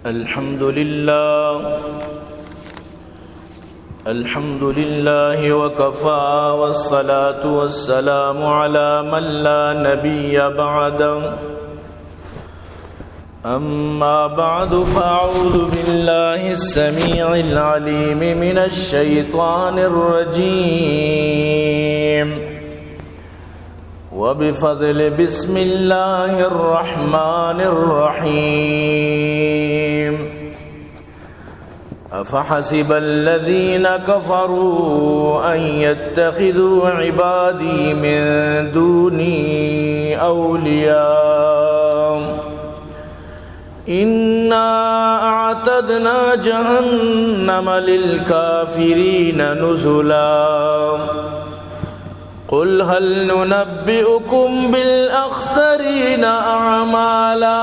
الحمد لله. الحمد لله وكفى، والصلاة والسلام على من لا نبي بعده. أما بعد، فأعوذ بالله السميع العليم من الشيطان الرجيم. وبفضل بسم الله الرحمن الرحيم. أفحسب الذين كفروا أن يتخذوا عبادي من دوني أولياء. إنا أعتدنا جهنم للكافرين نزلا. قل هل ننبئكم بالأخسرين أعمالا.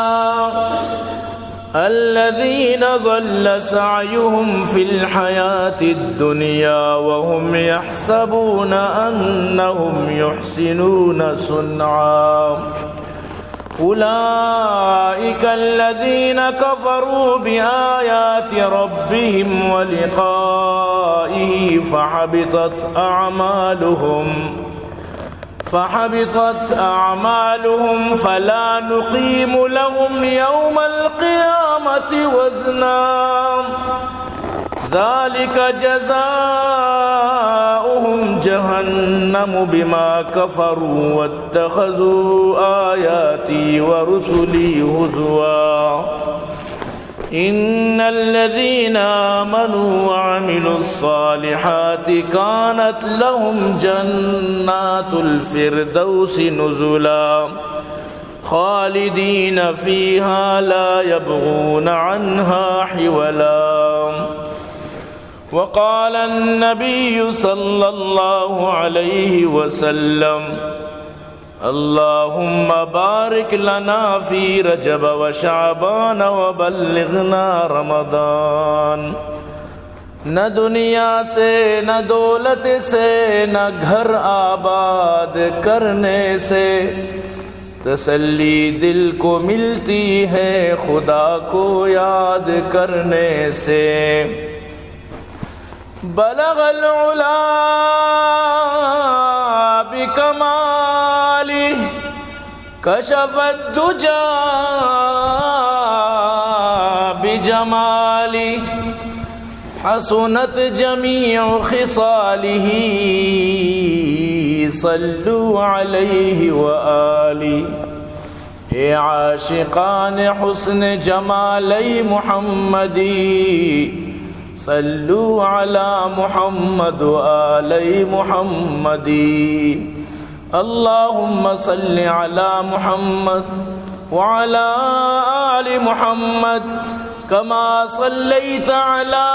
الذين ضل سعيهم في الحياة الدنيا وهم يحسبون أنهم يحسنون صنعا. أولئك الذين كفروا بآيات ربهم ولقائه فحبطت أعمالهم، فحبطت أعمالهم فلا نقيم لهم يوم القيامة وزنا. ذلك جزاؤهم جهنم بما كفروا واتخذوا آياتي ورسلي هزوا. إن الذين آمنوا وعملوا الصالحات كانت لهم جنات الفردوس نزلا. خالدين فيها لا يبغون عنها حولا. وقال النبي صلى الله عليه وسلم: اللهم بارك لنا في رجب وشعبان وبلغنا رمضان. نہ دنیا سے، نہ دولت سے، نہ گھر آباد کرنے سے تسلی دل کو ملتی ہے خدا کو یاد کرنے سے. بلغ العلا بكماله، كشف الدجى بجماله، حسنت جميع خصاله، صلوا عليه وآله. اے عاشقان حسن جمال محمدی، صلوا علی محمد و آل محمدی. اللهم صل على محمد وعلى آل محمد كما صليت على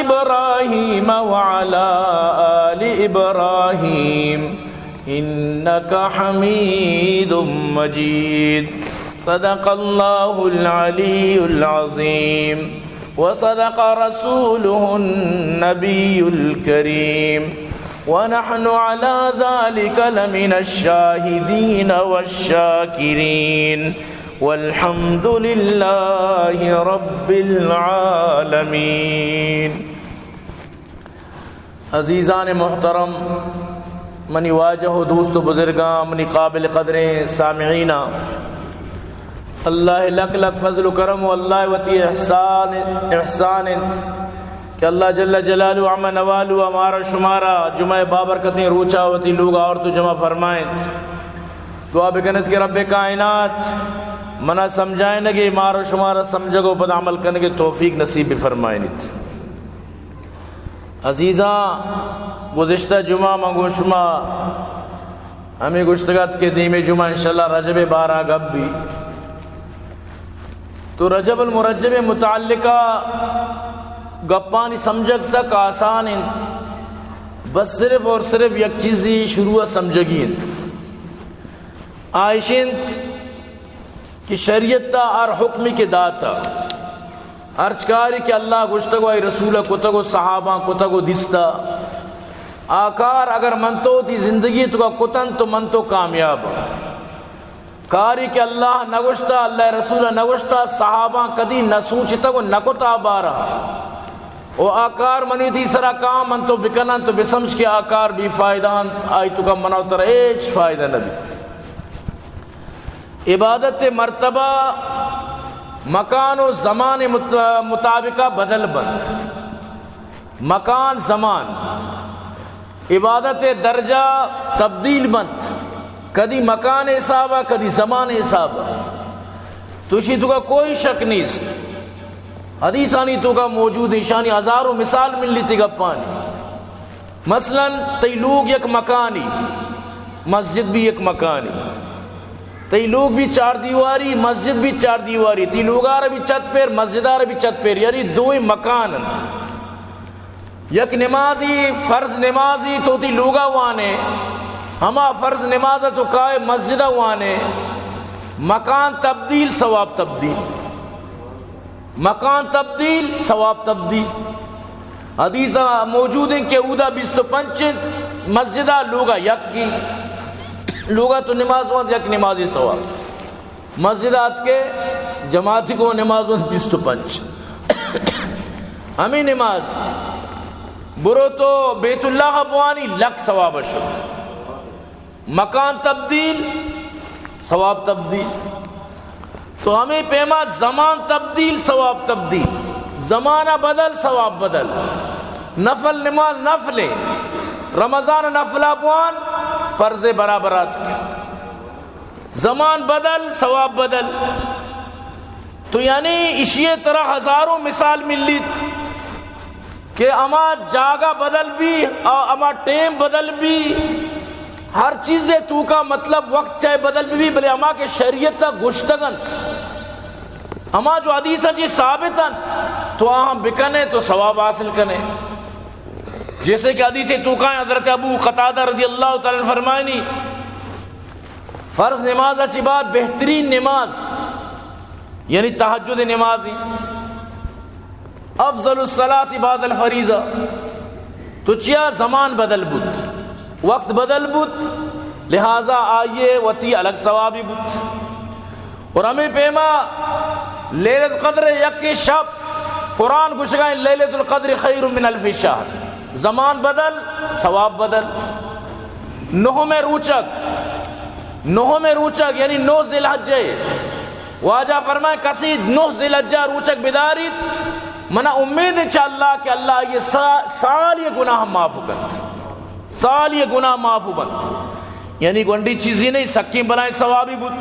إبراهيم وعلى آل إبراهيم إنك حميد مجيد. صدق الله العلي العظيم وصدق رسوله النبي الكريم ونحن على ذلك لمن الشاهدين والشاكرين والحمد لله رب العالمين. عزیزان محترم، منی واجہ و دوست و بزرگاں، منی قابل قدریں سامعیناں، اللہ لک لک فضل و کرم و اللہ وتی احسان، احسان انت کہ اللہ جل جلالہ عم نوالہ ہمارا شمارا جمعہ بابرکتیں روچا وتی لوگ آورت و جمع فرمائنت. دعا بکنت کہ رب کائنات منا سمجھائنگے، مارا شمارا سمجھگ و پد عمل کنگے توفیق نصیب بفرمائنیت. عزیزاں، گزشتہ جمعہ من گوں شما ہمے گوشتگ ات کہ دیمی جمعہ انشاءاللہ رجب بارہ گپ بی. تو رجب المرجب متعلقہ گپانی سمجھگ سک آسان انت، بس صرف اور صرف یک چیزی شروع سمجھگی انت، آ اش انت کہ شریعت ء ہر حکمی کہ داتا، ہرچ کاری کہ اللہ گوشتگ و آئی رسول ء کتگ و صحاباں کتگ و دیستا، آ کار اگر من تو وتی زندگی توکا کتن تو من تو کامیاب آں. کاری کہ اللہ نہ گوشتا، اللہ رسول نہ گوشتا، صحاباں کدی نہ سوچتگ و نہ کتا بارا۔ و آ کار منی تئی سرا کاں، من تو بکنن، تو بسمجھ کہ آ کار بے فائدہ انت، آئی توکا منا و ترا ہچ فائدہ نہ بیت۔ عبادت مرتبہ مکان و زمان مت-، مطابقہ بدل بنت۔ مکان، زمان، عبادت درجہ تبدیل بنت، کدی مکان حسابا، کدی زمان حسابا۔ تو اشی توکا کوئی شک نیست، حدیثانی توکا موجود، اشانی ہزاروں مثال ملیت گپانی۔ مثلاً تئی لوگ یک مکانی، مسجد بھی یک مکانی۔ تئی لوگ بھی چار دیواری، مسجد بھی چار دیواری۔ تئی لوگا را بھی چھت پیر، مسجدا را بھی چھت پیر، یعنی دوئیں مکان انت۔ یک نمازی، فرض نمازی تو تئی لوگا وانے، ہما فرض نمازا تو کائے مسجدا وانے۔ مکان تبدیل، ثواب تبدیل۔ مکان تبدیل، ثواب تبدیل۔ حدیث موجود ہیں کہ اودا بیست و پنچ انت، مسجدا، لوگا یکی۔ لوگا تو نماز وانت، یک نمازی ثواب۔ مسجدا اتکے، جماعتی کو نماز وانت بیست و پنچ۔ ہمیں نماز برو تو بیت اللہ بوانی، لک ثواب شد۔ مکان تبدیل، ثواب تبدیل۔ تو ہمیں پیما زمان تبدیل، ثواب تبدیل۔ زمانہ بدل، ثواب بدل۔ نفل نماز نفلے، رمضان نفلہ بوان، فرض برابر اتک۔ زمان بدل، ثواب بدل۔ تو یعنی اشی ترا ہزاروں مثال ملیت کہ ہما جاگہ بدل بی، آ، ہما ٹیم بدل بی، ہر چیزے توکا، مطلب، وقت چاہے بدل بی، بلے ہما کہ شریعتا گوشتگ انت، ہما جو حدیثا چی ثابت انت، تو آہاں بکنے تو ثواب حاصل کنے۔ جیسے کہ حدیث توکا حضرت ابو قتادہ رضی اللہ تعالی عنہ فرمائنی، فرض نمازا چی بعد بہترین نماز یعنی تہجد نمازی، افضل الصلاۃ بعد الفریضہ۔ تو چیا؟ زمان بدل بوت، وقت بدل بوت، لہذا آئیے وتی الگ ثوابی بوت۔ اور ہمیں پیما لیلۃ القدر یک شب، قرآن گوشگا لیلۃ القدر خیر من الف شہر۔ زمان بدل، ثواب بدل۔ نہمیں روچگ، نہمیں روچگ یعنی نو ذی الحجہ۔ واجہ فرمائے، کسی نہ ذی الحجہ روچگ بداریت، منا امید انت چہ اللہ کہ اللہ یہ سا-، سال یہ گناہ معاف کنت، سال یہ گناہ معاف بنت۔ یعنی گونڈی چیزی نہیں، سکیں بلائیں ثوابی بوت۔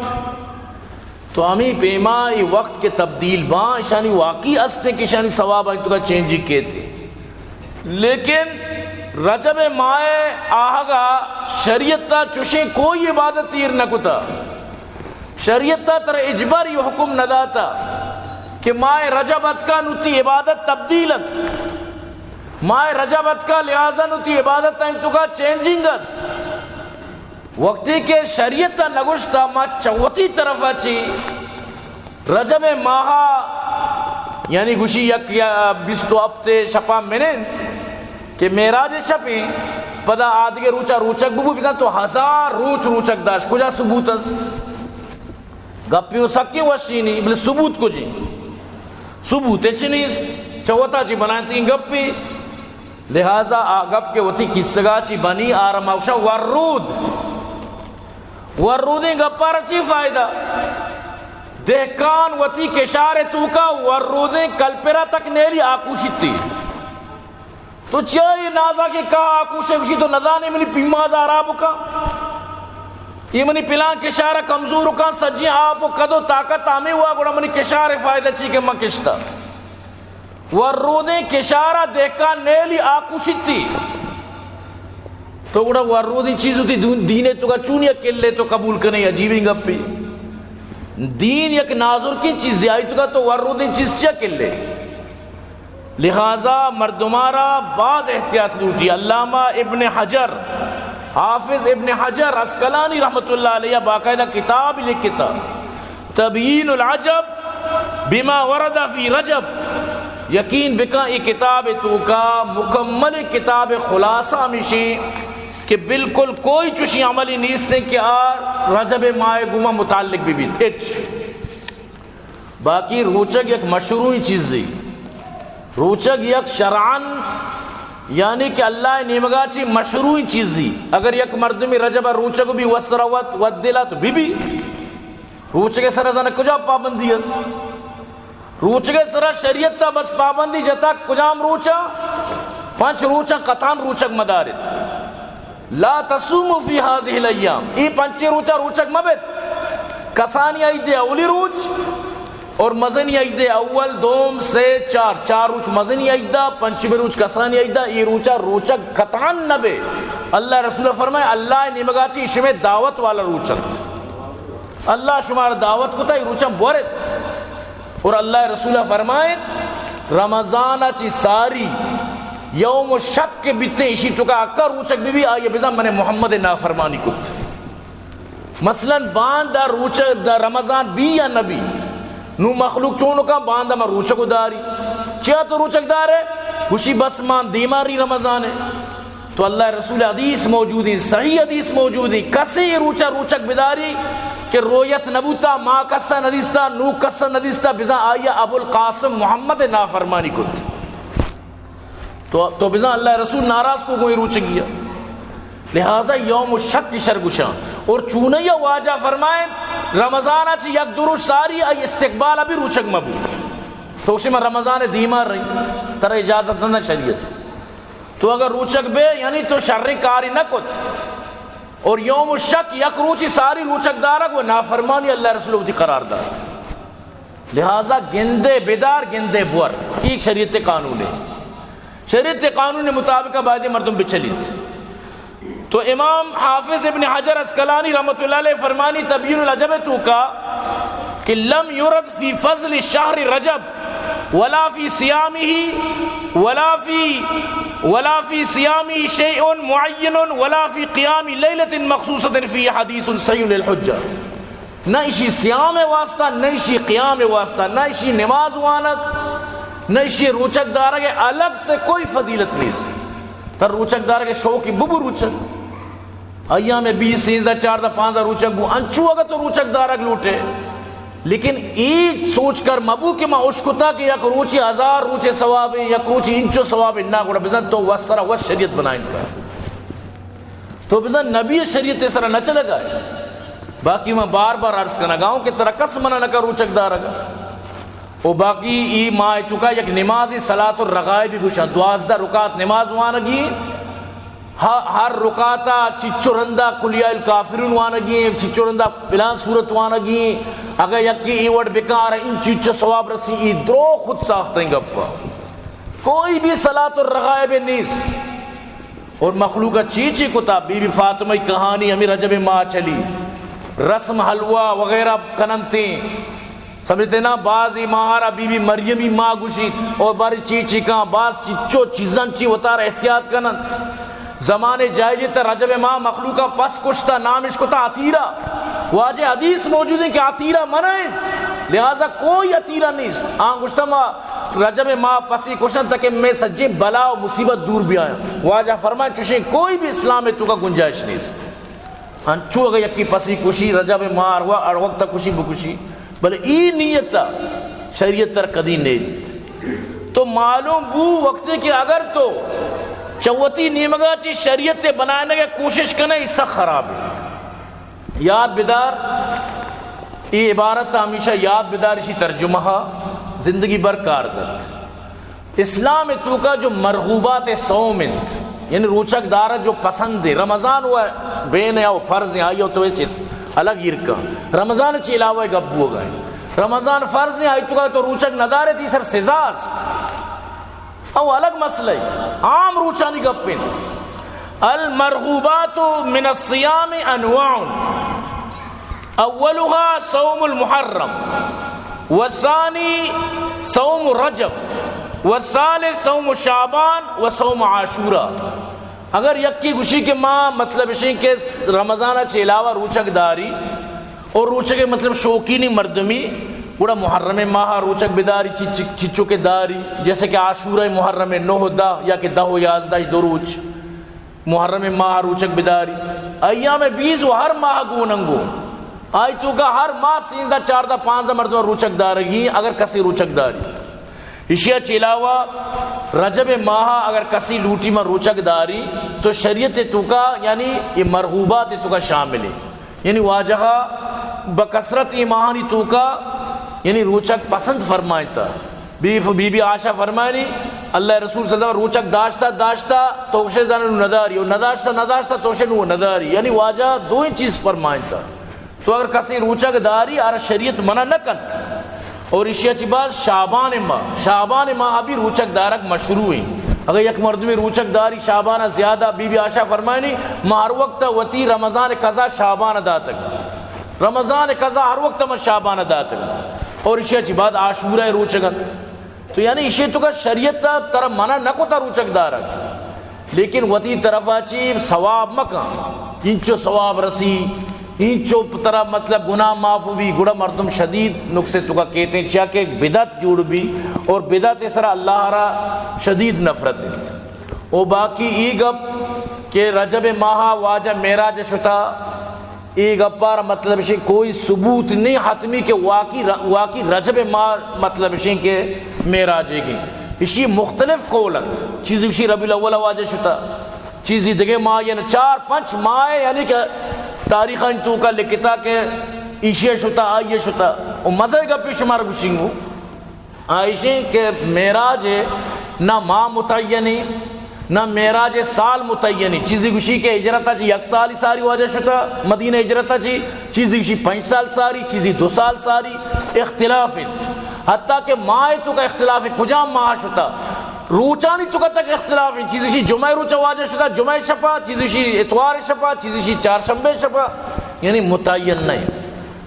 تو ہمیں پیما یہ وقت کے تبدیل باں، اشانی واقعی است کہ اشانی ثواب آئی توکا چینجی کیتے۔ لیکن رجب ماہ آہگا شریعتا چوشیں کوئی عبادت ایر نہ کتا۔ شریعتا ترا اجباری حکم نہ داتا کہ ماہ رجب اتکا نو تئی عبادت تبدیل انت۔ ماہ رجب اتکا لہذا نو تئی عبادت انت توکا چینجنگ است۔ وقتی کہ شریعتا نگوشتا، ما چہ وتی طرفا چی رجب ماہا، یعنی گوشی یک یا بیست و ہپت شپا مننت کہ معراج شپیں، پدا آدگہ روچا روچگ ببو، بزاں تو ہزار روچ روچگ داشت، کجا ثبوت است؟ گپی و سکیں وشی نی، بلے ثبوت کجیں؟ ثبوت ہچ نیست، چہ وتا چی بنائیں تین گپی۔ لہذا آ گپ کہ وتی کیسگا چی بنی آرما گوشاں ورود۔ ورودیں گپا را چی فائدہ؟ دہکان وتی کشار توکا ورودیں کلپرا تک نیلی آکوشیتی۔ تو چیا یہ نازا کہ کہا آکوشے گوشی تو نزانے منی پیمازا ہراب کا؟ یہ منی پلان کشارا کمزور کا، سجی آپ و قد و طاقت ہمیں ہوا، گڑا منی کشار فائدہ چی کہ من کشتا؟ ورودیں کشارا دہکان نیلی آکوشیتی۔ تو گڑا ورودیں چیز وتی دون-، دینے توکا چونیا کلے تو قبول کنے، عجیبیں گپے۔ دین یک نازرکیں چیزے، آئی توکا تو ورودیں چیز چیا کلے؟ لہذا مردمارا باز احتیاط لوٹی۔ علامہ ابن حجر، حافظ ابن حجر عسقلانی رحمت اللہ علیہ باقاعدہ کتاب لکھتا، تبیین العجب بما ورد فی رجب۔ یقین بکن، اے کتاب توکا مکمل کتاب خلاصہ ہمیشی کہ بالکل کوئی چوشیں عملی نیست کہ آ رجب ماہ گوما متعلق بہ بیت، ہچ۔ باقی روچگ یک مشروعی چیزے۔ روچگ یک شرعاً، یعنی کہ اللہ نیمگا چی مشروعی چیزے۔ اگر یک مردمی رجب روچگ بی وسرا وت، وت دلا تو بی بی۔ روچگ سر زن کجا پابندی است؟ روچگ سرا شریعت تا بس پابندی جتا کجام روچا؟ پنچ روچا قطعاً روچگ مدارت۔ لا تصوموا فی هذه الایام، ای پنچے روچا روچگ مبت۔ کسانی عید اولی روچ اور مزنی عید اول، دوم، سے، چار، چار روچ مزنی عید، پنچمی روچ کسانی عید، ای روچا روچگ قطعاً نبے۔ اللہ رسول فرمائے، اللہ نیمگا چی شمے دعوت والا روچ است۔ اللہ شمار دعوت کتا، ای روچاں بورت۔ اور اللہ رسول فرمائیت، رمضان چی ساری یوم شک بیتے، اشی تو کا اکا روچک بی بی، آئی بزن من محمد نافرمانی کت۔ مثلاً باندا روچک دا رمضان بی یا نبی، نو مخلوق چونو کا باندا ما روچک داری؟ چیا تو روچک دارے؟ خوشی بس مان دیماری رمضان ہے۔ تو اللہ رسول حدیث موجود ہیں، صحیح حدیث موجود ہیں، کسے روچا روچک بداری کہ رویت نبوتا، ما کسا ندیستا، نو کسا ندیستا، بزاں آیا ابو القاسم محمد نافرمانی کت۔ تو، تو بزاں اللہ رسول ناراض کو گوئی روچگیا۔ لہذا یوم الشک شر گشاں۔ اور چونیا واجہ فرمائیں، رمضان چی یک دو روچ ساری آئی استقبال ابھی روچک مبو۔ تو شما رمضان دیما رہی، ترا اجازت نہ شریعت۔ تو اگر روچک بے، یعنی تو شریں کاری نہ کت۔ اور یوم الشک، یک روچی ساری روچک دارگ و نافرمانی اللہ رسول وتی قرار دات۔ لہذا گندے بدار، گندے بور۔ ایک شریعت قانون ہے۔ شریعت قانون مطابق باید مردم بچلیت۔ تو امام حافظ ابن حجر عسقلانی رحمۃ اللہ علیہ فرمانی تبیین العجب تو کا کہ لم یرد فی فضل شهر رجب ولا فی صیامه ولا فی، ولا فی صیامه شیء معین ولا فی قیام لیلة مخصوصة فی حدیث صحیح للحجہ۔ نہ اشی صیام واسطہ، نہ اشی قیام واسطہ، نہ اشی نماز وانگ، نہ اشی روچک دارگ الگ سے کوئی فضیلت نیست۔ تر روچک دارگ شوقی ببو روچک۔ ایام بیس، سیزدہ، چاردہ، پانزدہ روچگ بو، انچو اگہ تو روچگ دارگ لوٹے، لیکن اے سوچ کر مبو کہ ما اشکتا کہ یک روچی ہزار روچے ثواب ہے، یک روچی انچو ثواب ہے، نہ گڑا بزن تو وس سرا وس شریعت بنائیں کا۔ تو بزن نبی شریعت سرا نہ چلگا ہے۔ باقی میں بار بار عرض کنگا ہوں کہ ترا کس منع نہ کر روچگ دارگا۔ و باقی ای ماہ توکا یک نمازی صلاۃ الرغائب گوشاں، دوازدہ رکعت نماز وانگی، ہ-، ہر رکعتا چچو رندا قل یا الکافرون وانگی، چچو رندا پلان سورت وانگی، اگر یکی ای وڑ بکار ان چچو ثواب رسی، ای درو خود ساختیں گپا۔ کوئی بھی صلاۃ الرغائب نیست۔ اور مخلوق چی چی کتا، بی بی فاطمہ کہانی ہمیں رجب ماہ چلی، رسم حلوہ وغیرہ کننتیں۔ سمجھتے نا، بعض ای ماہارا بی بی مریمی ماہ گوشی اور باری چی چی کان، بعض چچو چیزاں چی وتار احتیاط کننت۔ زمان جاہلیت رجب ماہ مخلوقا پس کشتا، نامش کتا عطیرہ۔ واجہ حدیث موجود ہیں کہ عطیرہ منع انت، لہذا کوئی عطیرہ نیست۔ آن گوشتا ما رجب ماہ پسی کشن تاکہ میں سجیں بلا و مصیبت دور بیایا۔ واجہ فرمائے چوشیں کوئی بھی اسلام توکا گنجائش نیست۔ انچو اگر یکی پسی کشی، رجب ماہ ہر وا-، ہر وقت کشی بکشی، بلے ای نیت شریعت تر کدی نیت۔ تو معلوم بو وقتی کہ اگر تو چوتی نیمگا چی شریعت بنائنگے کوشش کنے، ای سخ خراب ہے۔ یاد بدار، ای عبارت ہمیشہ یاد بدار، اسی ترجمہ زندگی بھر کار دنت۔ اسلام توکا جو مرغوبات صوم انت، یعنی روچک دارگ جو پسند ہے، رمضان و بین ہے و فرض ہے، آئی تو چیز الگ ایرکا۔ رمضان چی علاوہ گپ بوگا ہے۔ رمضان فرض ہے، آئی توکا تو روچک ندارے، تی سر سزا است۔ او الگ مسئلہ ہے، عام روچانی گپ انت۔ المرغوبات من الصیام انواع، اولها صوم المحرم، والثانی صوم رجب، والثالث صوم شعبان وصوم عاشورا۔ اگر یکی گوشی کہ ما مطلب اشیں کہ رمضان چے علاوہ روچک داری اور روچک مطلب شوقینی مردمی، گڑا محرم ماہ روچک بداری، چی-، چی-، چیچو کے داری، جیسے کہ عاشورہ محرم نو دہ یا کہ دہ و یازدہ دو روچ۔ محرم ماہ روچگ بداری، ایام بیز و ہر ماہ گوننگو، آئی توکا ہر ماہ سیزدہ، چاردہ، پانزدہ مردم روچگ دارگی، اگر کسی روچگ داری۔ اشیا چہ علاوہ رجب ماہ اگر کسی لوٹی من روچگ داری تو شریعت توکا یعنی یہ مرغوبات توکا شامل ہے، یعنی واجہ بکثرت یہ ماہانی توکا یعنی روچگ پسند فرمائتا۔ بی بی بی عائشہ فرمانی، اللہ رسول صلی اللہ علیہ وسلم روچگ داشتا، داشتا تو گوشے زانو نداری، اور نداشتا، نداشتا تو گوشے نو نداری، یعنی واجہ دوئیں چیز فرمائتا۔ تو اگر کسی روچگ داری آرا شریعت منع نہ کنت۔ اور اشیا چی بعد شعبان ماہ، شعبان ماہ بھی روچگ دارگ مشروع ہیں۔ اگر یک مردمی روچگ داری شعبان زیادہ، بی بی عائشہ فرمائنی، ما ہر وقت وتی رمضان قضا شعبان داتگ، رمضان قضا ہر وقت من شعبان داتگ۔ اور اشیا چی بعد عاشورہ روچگ انت۔ تو یعنی اشی توکا شریعت ترا منع نہ کتا روچگ دارگ، لیکن وتی طرفا چی ثواب مکن، اینچو ثواب رسی، اینچو ترا مطلب گناہ معاف بی، گڑا مردم شدید نقصے توکا کیتے، چیا کہ بدعت جوڑ بی، اور بدعت سرا اللہ را شدید نفرت ہے۔ او باقی ای گپ کہ رجب ماہ واجہ معراج شتا، اے گپار مطلب شی کوئی ثبوت نہیں حتمی کہ واقعی ر-، واقعی رجب ماہ مطلب شی کہ معراج گی۔ اشی مختلف قول انت۔ چیزی اشی ربیع الاول واجہ شتا، چیزی دگہ ماہ، یعنی چار پنچ ماہ، یعنی کہ تاریخ ان توکا لکھتا کہ ایشی شتا، آئی شتا۔ و مزے گپی شمار گوشنگو۔ آئیشیں کہ معراج نہ ماہ متعینی، نہ معراج سال متعینی۔ چیزی گوشی کہ ہجرت چی یک سالی ساری واجہ شتا مدینہ ہجرت چی، چیزی گوشی پنچ سال ساری، چیزی دو سال ساری، اختلاف انت۔ حتیٰ کہ ماہ توکا اختلاف انت، کجام ماہ شتا، روچانی توکا تک اختلاف انت۔ چیزی گوشی جمعہ روچ واجہ شتا، جمعہ شپا، چیزی گوشی اتوار شپا، چیزی گوشی چارشنبے شپا، یعنی متعین نہیں۔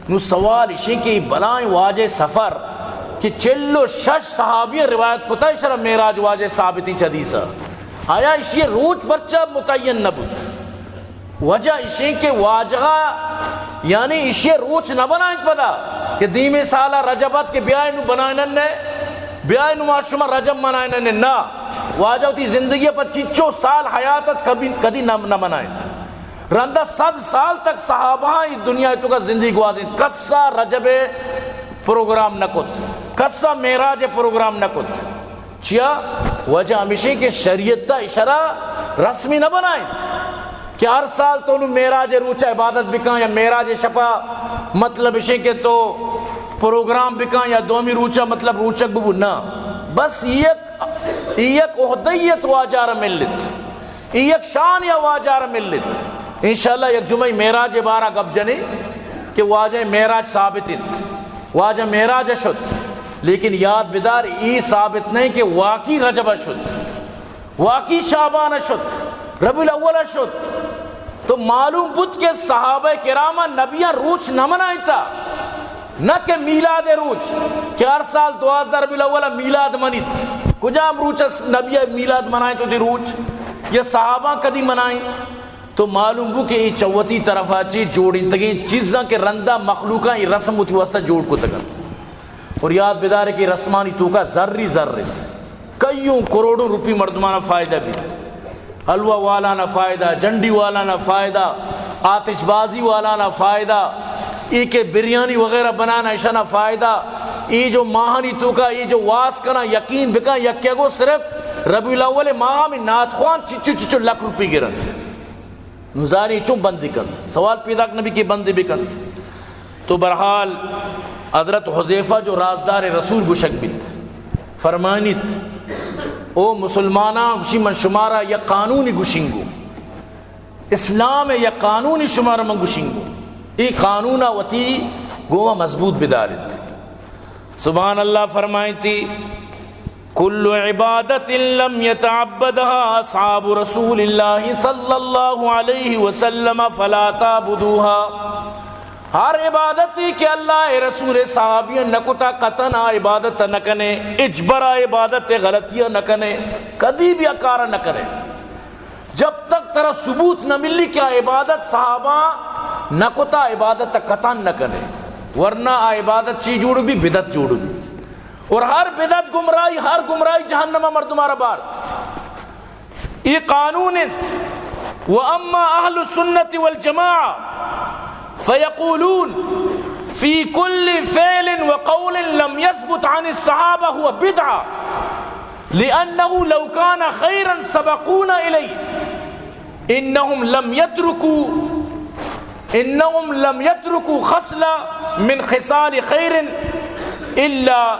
نو سوال اشی کہ بلائیں واجہ سفر کہ چل و شش صحابی روایت کتا، اشرا معراج واجہ ثابتیں چہ حدیثا۔ آیا اشی روچ پرچا متعین نہ بوت؟ وجہ اشی کہ واجہ یعنی اشی روچ نہ بنائیں پدا کہ دیمی سالا رجب ات کہ بیائے نو بنائیں نے، بیائے نو ما شما رجب منائیں نے، نہ۔ واجہ وتی زندگی پر چچو سال حیات ات کبھی کدی نہ، نہ منائیں۔ رندا صد سال تک صحابہ ای دنیا توکا زندگی گوازینت، کسا رجب پروگرام نہ کت، کسا معراج پروگرام نہ کت۔ چیا؟ وجہ ہمیشی کہ شریعت تا اشرا رسمی نہ بنائیں کہ ہر سال تو نو معراج روچا عبادت بکن یا معراج شپا مطلب اشی کہ تو پروگرام بکن یا دومی روچا مطلب روچک ببو، نہ۔ بس یک، یک عہدیت واجہ را ملت۔ ای یک شان یا واجہ را ملت۔ انشاءاللہ یک جمعہ معراج بارا گپ جنی کہ واجہ معراج ثابت انت، واجہ معراج شد، لیکن یاد بدار ای ثابت نہیں کہ واقعی رجب شد، واقعی شعبان شد، ربیع الاول شد۔ تو معلوم بود کہ صحابہ کرام نبیان روچ نہ منائیتا۔ نہ کہ میلاد روچ کہ ہر سال دوازدہ ربیع الاول میلاد منیت۔ کجام روچ اس نبی میلاد منائیں تو دی روچ؟ یہ صحابہ کدی منائیں؟ تو معلوم بو کہ یہ چوتی طرفا چی جوڑینتگیں چیزاں کہ رندا مخلوقاں یہ رسم وتی واسطہ جوڑ کتگن۔ اور یاد بدارے کہ رسمانی توکا زری زر انت۔ کئیوں کروڑوں روپی مردمانا فائدہ بیت۔ حلوہ والانا فائدہ، جنڈی والانا فائدہ، آتش بازی والانا فائدہ، ای کہ بریانی وغیرہ بنانا اشانا فائدہ، ای جو ماہانی توکا ای جو واس کنا یقین بکن یکے گو صرف ربیع الاول ماہ میں نعت خوان چچو چچو لکھ روپی گرنت۔ نزانی چون بندی کنت؟ سوال پیداک نبی کہ بندی بکنت۔ تو بہرحال حضرت حذیفہ جو رازدار رسول گوشگ بیت، فرمانیت، او مسلماناں، گوشی من شمارا یک قانونی گوشنگو، اسلام یک قانونی شمارا من گوشنگو، ای قانونا وتی گوما مضبوط بداریت۔ سبحان اللہ فرمائیتی، کل عبادت لم یتعبدها اصحاب رسول اللہ صلی اللہ علیہ وسلم فلا تعبدوها۔ ہر عبادتی کہ اللہ ء رسول ء صحابیاں نہ کتا، قطعاً آ عبادت نہ کنے، اجبر آ عبادت ء غلطیاں نہ کنے، کدی بھی آ کارا نہ کنے۔ جب تک ترا ثبوت نہ ملی کہ آ عبادت صحابہ نہ کتا، عبادت قطعاً نہ کنے، ورنہ آ عبادت چی جوڑ بی؟ بدعت جوڑ بی۔ اور ہر بدعت گمراہی، ہر گمراہی جہنم ء مردم ء را بارت۔ اے قانون انت۔ وأما أهل السنة والجماعة فيقولون في كل فعل وقول لم يثبت عن الصحابة هو بدعة، لأنه لو كان خيرا سبقونا إليه، إنهم لم يتركوا، إنهم لم يتركوا خصلة من خصال خير إلا،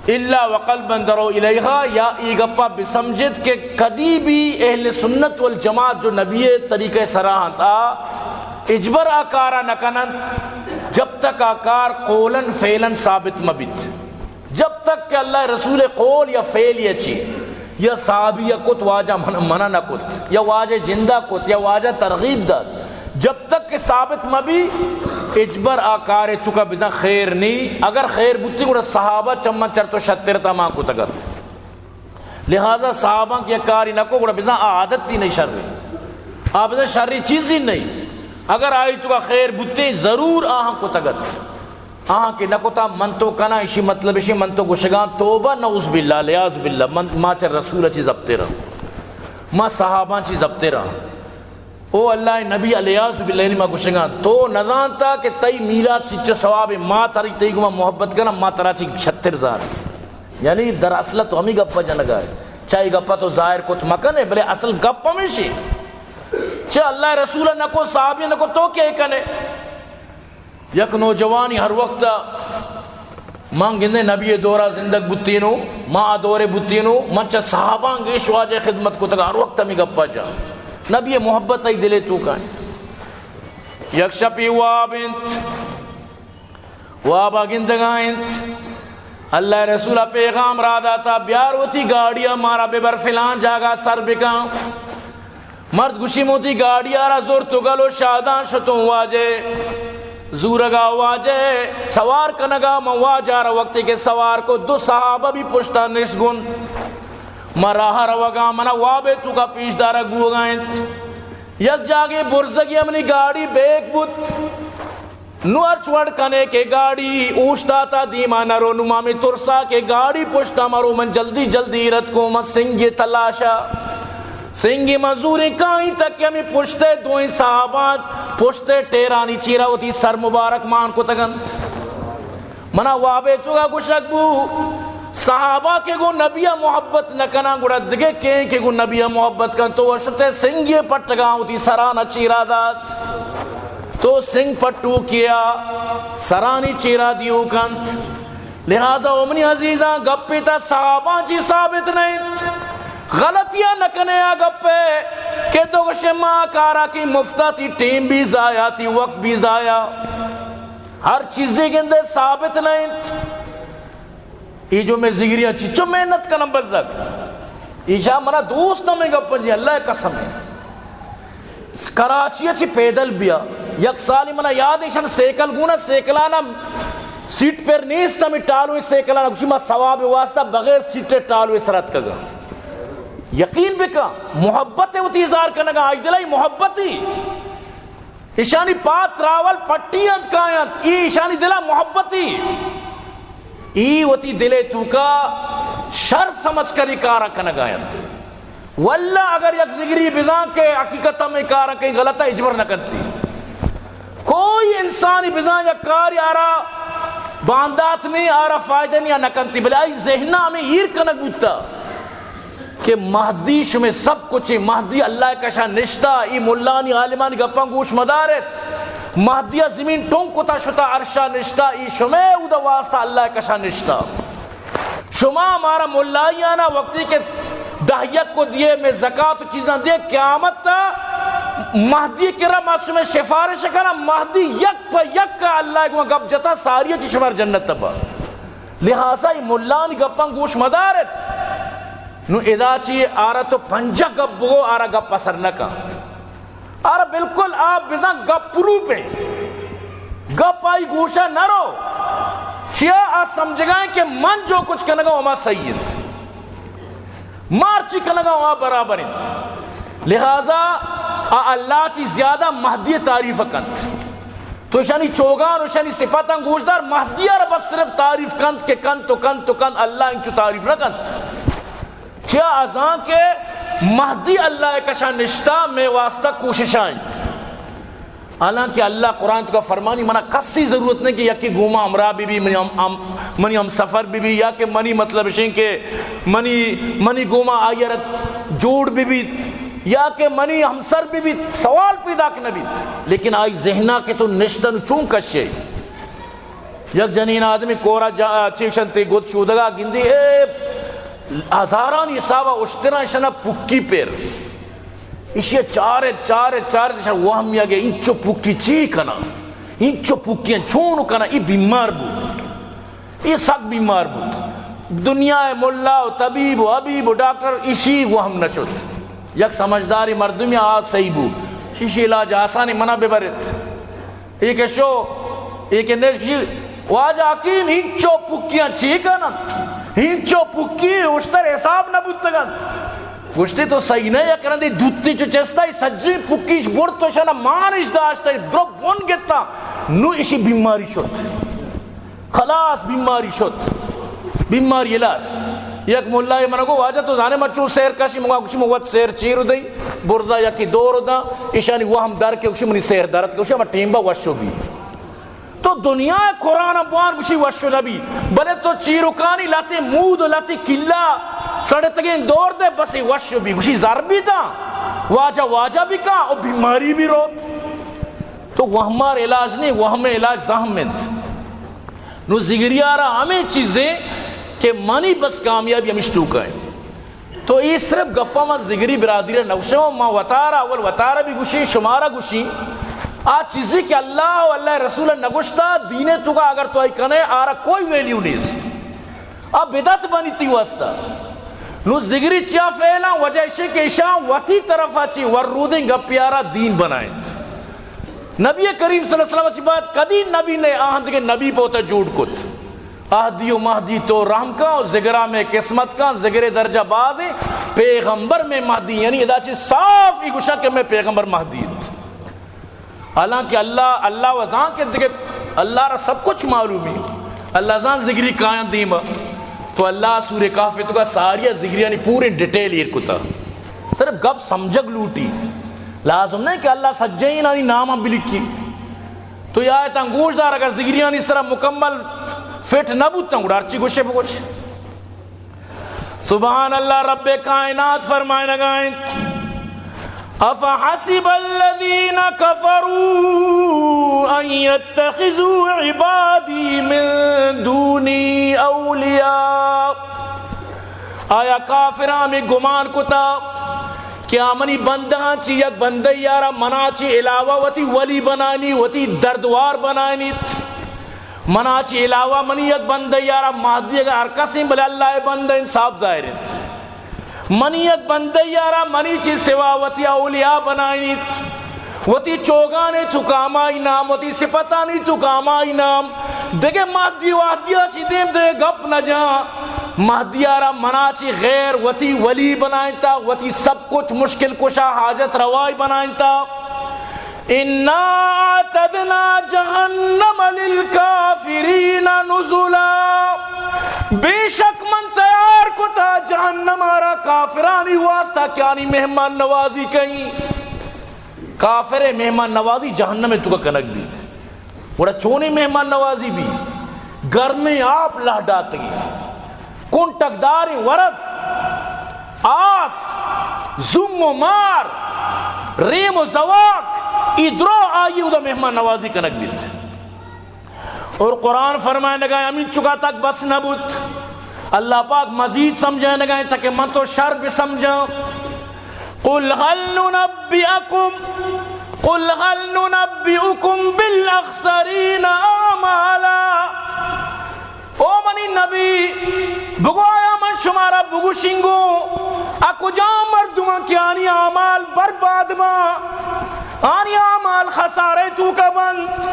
إلا وقلبا دروا إليها۔ یا ای گپا بسمجھت کہ کدی بھی اہل سنت والجماعت جو نبی طریقہ سرا انت، آ اجبر آ کارا نکننت، جب تک آ کار قولاً فعلاً ثابت مبیت۔ جب تک کہ اللہ رسول قول یا فعل یا چی، یا صحابی یا کت واجہ من-، منع نہ کت، یا واجہ جندہ کت، یا واجہ ترغیب دات، جب تک کہ ثابت مبی، اجبر آ کارے توکا بزاں خیر نی۔ اگر خیر بوتی گڑا صحابہ چمن چر تو شتر تا مان کتگت۔ لہذا صحابہ کہ یک کاری نہ کو گڑا بزاں آ عادت تی نہیں شر۔ آ بزاں شری چیزی نہیں۔ اگر آئی توکا خیر بوتی ضرور آہاں کتگت۔ آہاں کہ نہ کتا من تو کناں، اشی مطلب اشی من تو گشگاں توبہ نعوذ باللہ، العیاذ باللہ، من، ما چہ رسول چی زبتر آں، ما صحاباں چی زبتر آں۔ او اللہ نبی، العیاذ باللہ، یعنی ما گشگاں تو نزانتا کہ تئی میلاد چچو ثواب، ما تری تئی گما محبت کناں، ما ترا چی شتر زان۔ یعنی در اصل تو ہمی گپا جنگا ہے، چاہے گپا تو ظاہر کت مکنے، بلے اصل گپ ہمیشی۔ چہ اللہ رسول نہ کو، صحابی نہ کو، تو کیا کنے؟ یک نوجوانی ہر وقت من گندے نبی دورا زندگ بوتینو، ما آ دورے بوتینو، من چہ صحاباں گیش واجہ خدمت کتگ، ہر وقت ہمی گپا جا۔ نبی محبت ای دلے تو کائیں۔ یک شپی واب انت، وابا گندگا انت، اللہ رسول پیغام را داتا، بیار وتی گاڑیا مارا ببر فلان جاگا سر بکن۔ مرد گوشی، من وتی گاڑی آرا زرت و گل و شادان شتوں واجہ۔ زورگا واجہ سوار کنگا، من واجہ آرا وقتی کہ سوار کو، دو صحابہ بھی پشتا نشت گون۔ من راہ روگا، منا وابے توکا پیش دارگ بوگا انت۔ یک جاگے برزگی منی گاڑی بیک بوت۔ نو ہرچ وڑ کنے کہ گاڑی اوشتاتا دیما نرو، نو مامی ترسا کہ گاڑی پشتا مرو، من جلدی جلدی رد کو، من سنگی تلاشا، سنگی مزوریں کائیں تک ہمیں پشتے دوئیں صحابات پشتے ٹیرانی چیرا وتی سر مبارک مان کتگنت۔ منا وابے توکا گوشگ بو، صحابہ کہ گوں نبی ء محبت نہ کناں، گڑا دگہ کئے کہ گوں نبی ء محبت کن؟ تو وشتے سنگے پٹگاں وتی سرانا چیرا دات۔ تو سنگ پٹو کیا سرانی چیرا دیو کنت۔ لہذا او منی عزیزاں، گپے تا صحاباں چی ثابت نہ انت۔ غلطیاں نہ کنے آ گپے کہ تو گوشے ما کارا کی مفتا، تی ٹیم بھی ضائع، تی وقت بھی ضائع۔ ہر چیزے گندے ثابت نہ انت۔ ای جو میں زگریاں چچو محنت کنم بزگ۔ ایشا منا دوست نہ میں گپن جی، اللہ قسم ہے۔ کراچی چی پیدل بیا۔ یک سالی منا یاد ایشان سیکل گونا، سیکلانا سیٹ پر نیست، ہمیں ٹالوی سیکلانا گوشی ما ثواب واسطہ بغیر سیٹ ٹالوی سرت کگا۔ یقین بکا، محبت وتی اظہار کنگا، آئی دلائی محبتی۔ ایشانی پاد تراول پٹی انت کاینت، ای ایشانی دلا محبتی۔ ای وتی دلے توکا شر سمجھ کری کارا کنگاینت۔ واللہ اگر یک زگری بزان کہ حقیقت میں کارا کئی غلط ہے، اجبر نہ کنتی۔ کوئی انسانی بزان یک کاری آرا باندات نہیں، آرا فائدہ نہیں، نہ کنتی، بلے آئی ذہنہ ہمیں ایر کنگ بوتا۔ کہ مہدی شمے سب کچھ، مہدی اللہ کشا نشتا، ای ملانی عالمانی گپاں گوش مدارت۔ مہدی زمین ٹونک کتا شتا عرشا نشتا، ای شمے اودا واسطہ اللہ کشا نشتا۔ شما ہمارا ملائیانا وقتی کہ دہ یک کو دیے، میں زکات و چیزاں دیے، قیامت تا مہدی کرا ما شمے سفارش کنا، مہدی یک پہ یک کا اللہ کو گپ جتا، ساری چی شمار جنت تبا۔ لہذا ای ملانی گپاں گوش مدارت۔ نو ادا چی آرا تو پنجاہ گپ بگو، آرا گپ اثر نہ کن۔ آرا بالکل آ بزاں گپ پروپ ہے۔ گپ آئی گوشا نہ رو۔ چیا آ سمجھگائیں کہ من جو کچھ کنگا ہما صحیح ہے۔ مارچی کنگا آ برابر انت۔ لہذا آ اللہ چی زیادہ مہدی تعریف کنت۔ تو اشانی چوگان و اشانی صفتاں گوشدار، مہدی ء را بس صرف تعریف کنت کہ کنت و کنت و کنت، اللہ انچو تعریف نہ کنت۔ چیا ازاں کہ مہدی اللہ ءِ کشا نشتہ، مئے واسطہ کوششاں۔ حالانکہ اللہ قرآن ءِ توکا فرمانی، منا کسی ضرورت نہیں کہ یکے گوما ہمراہ بی بی، منی ہم، ہم، منی ہم سفر بی بی، یا کہ منی مطلب اشیں کہ منی، منی گوما آئی ءَ را جوڑ بی بی، یا کہ منی ہمسر بی بی، سوال پیدا نہ بیت۔ لیکن آئی ذہنا کہ تو نشتہ نوں چون کشے؟ یک جنین آدمی کورا جا، چیشنتے گد شودگا گندی، اے ہزارانی حسابا اشتراں، اشانا پکی پر۔ ایشی چارت، چارت، چارت، ایشی وہم یگے، انچو پکی چی کنا؟ انچو پکیاں چون کنا؟ ای بیمار بوت۔ ای سک بیمار بوت۔ دنیا ءِ ملا و طبیب و حبیب و ڈاکٹر، ایشی وہم نہ شت۔ یک سمجھداریں مردمے آ صحیح بو۔ ایشی علاج آسانے، منا ببرت۔ اے کہ شو، اے کہ نشک، واجہ حکیم، ہنچو پکیاں چی کنن؟ ہنچو پکی اشتر حساب نہ بوتگن۔ گوشتی تو صحیح نہ یک رندی دوتی چو چستا، ای سجی پکیش برت و شنا مانش داشتا، درو بن گتا، نو ایشی بیماری شت۔ خلاص بیماری شت۔ بیماری الاس۔ یک ملائے منا گو، واجہ تو زانے ما چون سیر کشی؟ مگا گوشی، من وت سیر چیر دئی، برزا یکی دور دا، ایشانی وہم در کے، گوشی منی سیر درت کے، گوشی ہما ٹیمبا وشو بی۔ تو دنیا ءِ قرآن بوان، گوشی وشو نبی، بلے تو چیرکانی لہتے مود و لہتے کلا سڑتگیں دور دے، بس وشو بی، گوشی زر بی دا، واجہ واجہ بی کا، او بیماری بی روت۔ تو وہمار علاج نہیں، وہم علاج زہم انت۔ نو ذگری آرا ہمیں چیزیں کہ منی بس کامیابی ہمیش توکا ہے۔ تو اے صرف گپا ما ذگری برادری نہ گوشاں، ما وتارا، اول وتارا بھی گوشیں، شمارا گوشیں۔ آ چیزی کہ اللہ و اللہ رسول نہ گوشتا، دین توکا اگر تو آئی کنے، آرا کوئی ویلیو نیست۔ آ بدعت بنی تی واسطہ۔ نو ذگری چیا فعلاں؟ وجہ اشی کہ اشاں وتی طرفا چی ور رودیں گپی آرا دین بنائیں۔ نبی کریم صلی اللہ علیہ وسلم چی بعد کدی نبی نے آہند کے نبی پوتا جوڑ کت۔ اہدی و مہدی تو رحم کا و ذگرا میں قسمت کا، ذگرے درجہ بازیں، پیغمبر میں مہدی، یعنی ادا چی صاف ای گوشا کہ میں پیغمبر مہدی انت۔ حالانکہ اللہ، اللہ و زان کہ دگہ اللہ را سب کچھ معلوم ہے۔ اللہ زان ذگری کایاں دیما۔ تو اللہ سورہ کہف توکا ساری ذگریانی پوریں ڈیٹیل ایر کتا۔ صرف گپ سمجھگ لوٹی۔ لازم نہیں کہ اللہ سجینانی نام ہم بلکی۔ تو یہ آیتاں گوش دار، اگر ذگریانی سرا مکمل فٹ نہ بوتاں، گڑا ہرچی گوشے بگوش۔ سبحان اللہ، رب کائنات فرمائنگا انت، افحسب الذین کفروا ان یتخذوا عبادی من دونی اولیاء۔ آیا کافراں ہمے گمان کتا کہ آ منی بندہاں چی یک بندہ یارا منا چی علاوہ وتی ولی بنانی، وتی دردوار بنانیت؟ منا چی علاوہ منی یک بندہ یارا مہدی اگر ہر کسیں، بلے اللہ ءِ بندہ انت، صاف ظاہر انت۔ منی یک بندہ یارا منی چی سوا وتی اولیاء بنائینیت، وتی چوگانے توکا ہمائی نام، وتی صفتانی توکا ہمائی نام۔ دگہ مہدی وہدیا چی دیم دگہ گپ نہ جاں۔ مہدی آرا منا چی غیر وتی ولی بنائینتا، وتی سب کچھ مشکل کشا حاجت روائی بنائینتا۔ انا اعتدنا جہنم للکافرین نزلا، بے شک من تیار کتا جہنم آرا کافرانی واسطہ کہ آنی مہمان نوازی کئیں۔ کافر مہمان نوازی جہنم توکا کنگ بیت۔ گڑا چونیں مہمان نوازی بی؟ گرمیں آپ لہڈاتگی، کنٹکداریں ورد، آس، زوم و مار، ریم و زواک، ای درو آئی اودا مہمان نوازی کنگ بیت۔ اور قرآن فرمائنگا ہمینچکا تک بس نہ بوت، اللہ پاک مزید سمجھائنگا انت تاکہ من تو شر بسمجھاں۔ قل هل ننبئكم، قل هل ننبئكم بالأخسرين أعمالا۔ او منی نبی، بگو آیا من شمارا بگوشیں گو، آ کجام مردماں کہ آنی اعمال برباد باں، آنی اعمال خسارے توکا بنت؟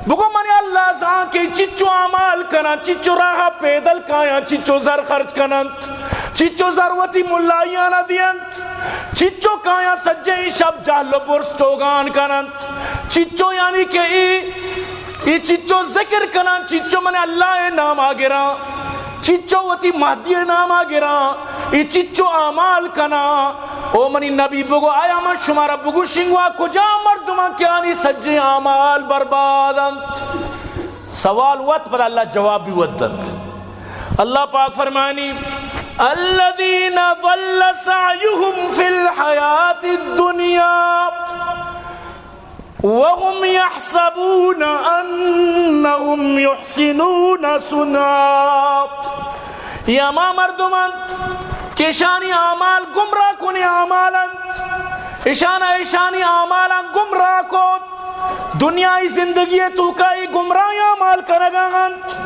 بگو منی اللہ زان کہ چچو اعمال کناں، چچو راہ پیدل کایاں، چچو زر خرچ کننت، چچو زر وتی ملائیانا دینت، چچو کایاں سجیں شپ جہل و برز چوگان کننت، چچو یعنی کہ ای، ای چچو ذکر کناں، چچو من اللہ ناما گراں، چچو وتی مہدی ناما گراں، ای چچو اعمال کناں، او منی نبی، بگو، آیا من شمارا بگوشیں گو آ کجام مردماں کہ آنی سجیں اعمال برباد انت؟ سوال وت، پدا اللہ جواب بھی وت دنت۔ اللہ پاک فرمانی، الذين ضل سعيهم في الحياة الدنيا وهم يحسبون أنهم يحسنون صنعا۔ یہ ہما مردم انت کہ اشانی اعمال گمراہ کنیں اعمال انت، اشانا اشانی اعمالاں گمراہ کت۔ دنیائی زندگی توکا ای گمراہ اعمال کنگا انت،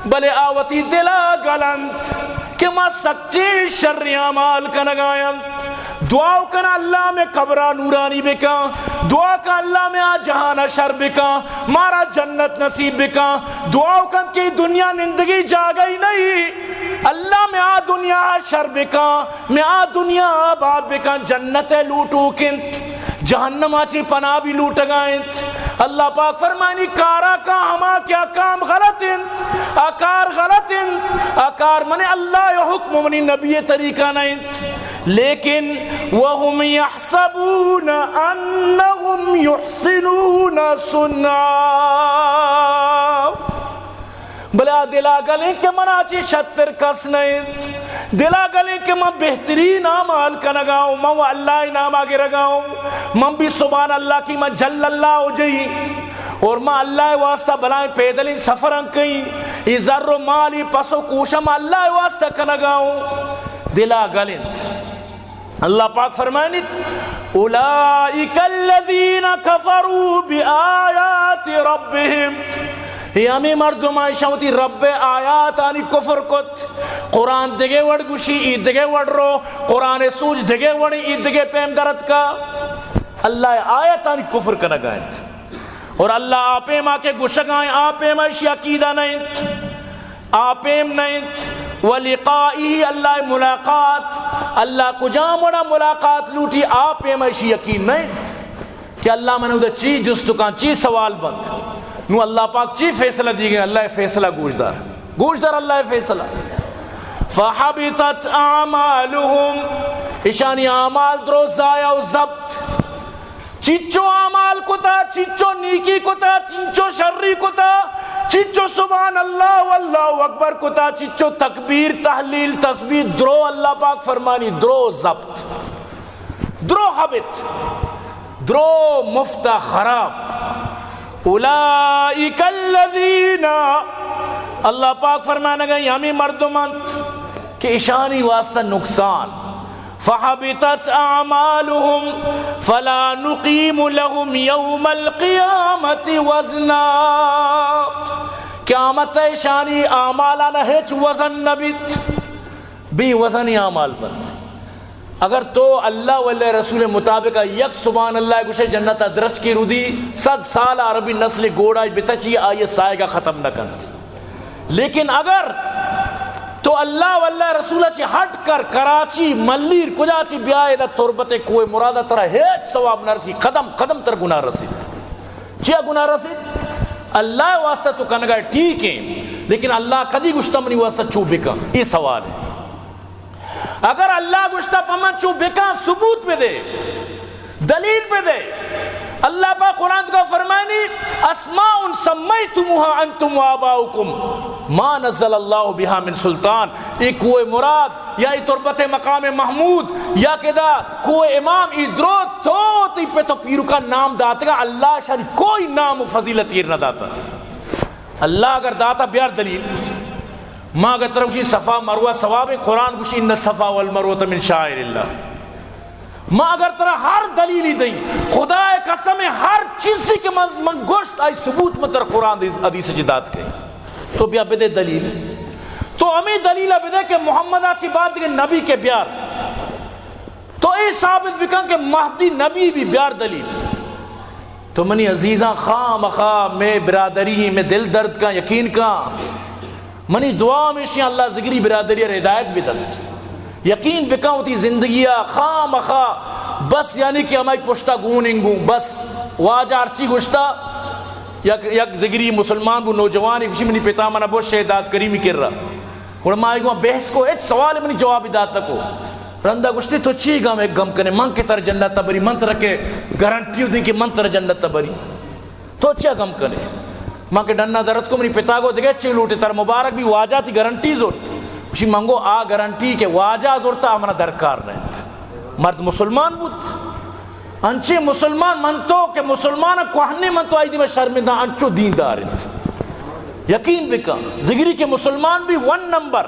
بلے آ وتی دلا گل انت کہ ما سکیں شر اعمال کنگا انت۔ دعا کن اللہ میں قبرا نورانی بکن، دعا کن اللہ میں آ جہانا شر بکن، مارا جنت نصیب بکن۔ دعا کن کہ دنیا نندگی جاگہ ہی نہیں، اللہ میں آ دنیا شر بکن، میں آ دنیا آباد بکن، جنت لوٹوک انت، جہنم چی پناہ بھی لوٹگا انت۔ اللہ پاک فرمانی، کارا کا ہما کیا کام غلط انت، آ کار غلط انت، آ کار من اللہ حکم، منی نبی طریقہ نہ انت۔ لیکن وهم يحسبون أنهم يحسنون صنعا۔ بلے آ دلا گلیں کہ منا چی شتر کس نہ انت۔ دلا گلیں کہ من بہترین اعمال کنگا ہوں، من و اللہ ناما گرگا ہوں، من بھی سبحان اللہ کی، من جل اللہ ہو جئی، اور من اللہ واسطہ بلائیں پیدلیں سفراں کئی، ای زر و مال، ای پس و کوشم اللہ واسطہ کنگا ہوں۔ دلا گل انت۔ اللہ پاک فرمانیت، اولئک الذین کفروا بآیات ربهم، یہ ہمیں مردم ایشاں وتی رب آیاتانی کفر کت۔ قرآن دگہ وڑ گوشی، ای دگہ وڑ رو، قرآن سوچ دگہ وڑ، ای دگہ پیم درت کا۔ اللہ آیاتانی کفر کنگا انت۔ اور اللہ آ پیما کہ گوشگا انت، آ پیما اشی عقیدہ نہ انت۔ آ پیم نہ انت۔ ولقائه، اللہ ملاقات، اللہ کجام وڑا ملاقات لوٹی، آ پیم اشی یقین نہ انت کہ اللہ من ادا چی جست کن، چی سوال بنت۔ نو اللہ پاک چی فیصلہ دیگے، اللہ فیصلہ گوش دار۔ گوش دار اللہ فیصلہ۔ فحبطت اعمالهم، اشانی اعمال درو ضائع و ضبط۔ چنچو اعمال کتا، چنچو نیکی کتا، چنچو شری کتا، چنچو سبحان اللہ واللہ اکبر کتا، چنچو تکبیر، تحلیل، تسبیح، درو اللہ پاک فرمانی، درو ضبط، درو حبط، درو مفت خراب۔ اولئک الذین، اللہ پاک فرمانگا، ہمیں مردم انت کہ اشانی واسطہ نقصان۔ فحبطت اعمالهم فلا نقيم لهم يوم القيامة وزنا۔ قیامت ءَ اشانی اعمالان ہچ وزن نہ بیت، بے وزنی اعمال بنت۔ اگر تو اللہ و اللہ رسول مطابق یک سبحان اللہ گوشے، جنت ءَ درچکی رودی، صد سال عربی نسل گوڑا بتچی، آئی سائیگا ختم نہ کنت۔ لیکن اگر تو اللہ و اللہ رسول چی ہٹ کر کراچی، ملیر، کجا چی بیائے دا تربت کوہ مراد، ترا ہیچ ثواب نہ رسی، قدم قدم تر گناہ رسی۔ چیا گناہ رسی؟ اللہ واسطہ تو کنگا ٹھیک ہیں، لیکن اللہ کدی گشتا منی واسطہ چو بکا؟ یہ سوال ہے۔ اگر اللہ گشتا پمن چو بکا، ثبوت بدے۔ دلیل بدے۔ اللہ پاک قرآن کا فرمانی، اسماء سمیتموها انتم وآباؤکم ما نزل اللہ بها من سلطان۔ یہ کوہ مراد یا یہ تربت مقام محمود یا کہ دا کوہ امام، یہ درو تو تی پت و پیرکا نام داتگا، اللہ شان کوئی نام و فضیلت ایر نہ داتا۔ اللہ اگر داتا، بیار دلیل۔ ما اگر ترا گوشی صفا مروہ ثواب، قرآن گوشی ان الصفا والمروہ من شعائر اللہ۔ ما اگر ترا ہر دلیلی دئی، خدا قسم، ہر چیزی کہ من، من گوشت، آئی ثبوت من ترا قرآن دی حدیث چی دات کئی۔ تو بیا بدے دلیل۔ تو ہمیں دلیل بدے کہ محمد آ چی بعد دیگہ نبی کے بیار۔ تو اے ثابت بکن کہ مہدی نبی بھی، بیار دلیل۔ تو منی عزیزاں، خواہ مخواہ مئے برادری، مئے دل درد کن، یقین کن۔ منی دعا ہمیشی، اللہ ذگری برادری ءَ ہدایت بدنت۔ یقین بکن وتی زندگی ءَ خواہ مخواہ بس، یعنی کہ ہمائی پشتا گون انگوں بس۔ واجہ ہرچی گشتا، یک، یک ذگری مسلمان بو، نوجوانی گوشی، منی پتا منا بوت شہید داد کریمی کرا۔ گڑا ما آئی گوں بحث کو، ہچ سوال منی جوابی دات نہ کو۔ رندا گوشتی، تو چی گم، ایک گم کنے، من کہ تر جنت بری، من تر کہ گارنٹی دیں کہ من تر جنت بری، تو چیا گم کنے؟ من کہ ڈنا درت کو، منی پتا گو دگہ چی لوٹے، تر مبارک بی، واجہ تی گارنٹی زورت۔ گوشی، من گو آ گارنٹی کہ واجہ زورتا، آ منا درکار نہ انت۔ مرد مسلمان بوت۔ انچیں مسلمان من تو کہ مسلمان کوہنے من تو آئی دیما شرمندہ، انچو دیندار انت۔ یقین بکن، زگری کہ مسلمان بی ون نمبر۔